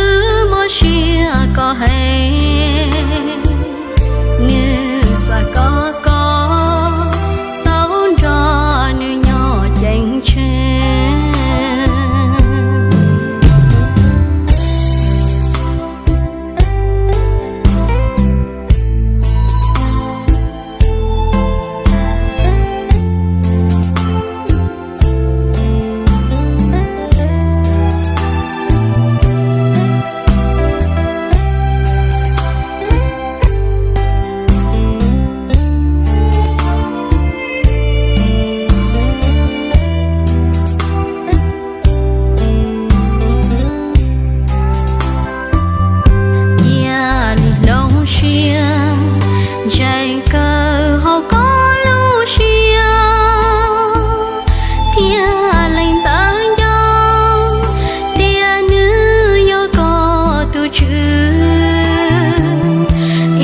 Wb muab siab koj heev, nws xav kom koj tau nrog nws nyob ceev tsheej. Cia li hloov siab ntseeg kawg hauv koj lub siab, thiaj lees ntawv ncauj tias nws yog koj tus tswv.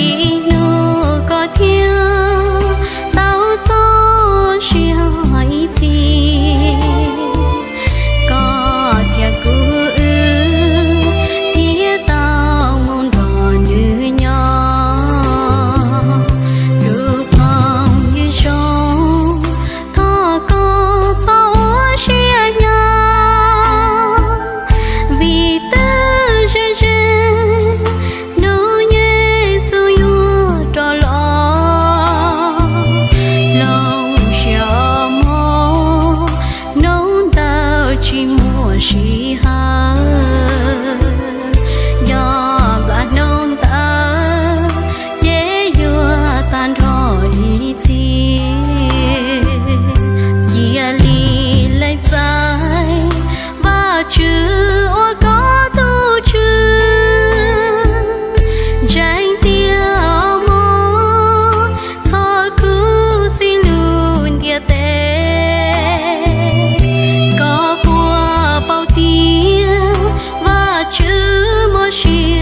Ib hnub koj thiaj tau txoj sia ib txhis, koj thiab kuv wb thiaj tau mus nrog nws nyob. Tus phooj ywg zoo, thov koj txhob ua siab nyo, vim twb ze ze hnub Yexus yuav rov los. Hloov siab os mog, hnub ntawd tsis muaj sij hawm, yog nplas hnub ntawd ces yuav tag nrho ib txhis. Cia li lees txais Vajtswv ua koj tus tswv, ntseeg tiag os mog, txhob khuv xim lub ntiaj teb. Koj puas paub tias Vajtswv muaj sia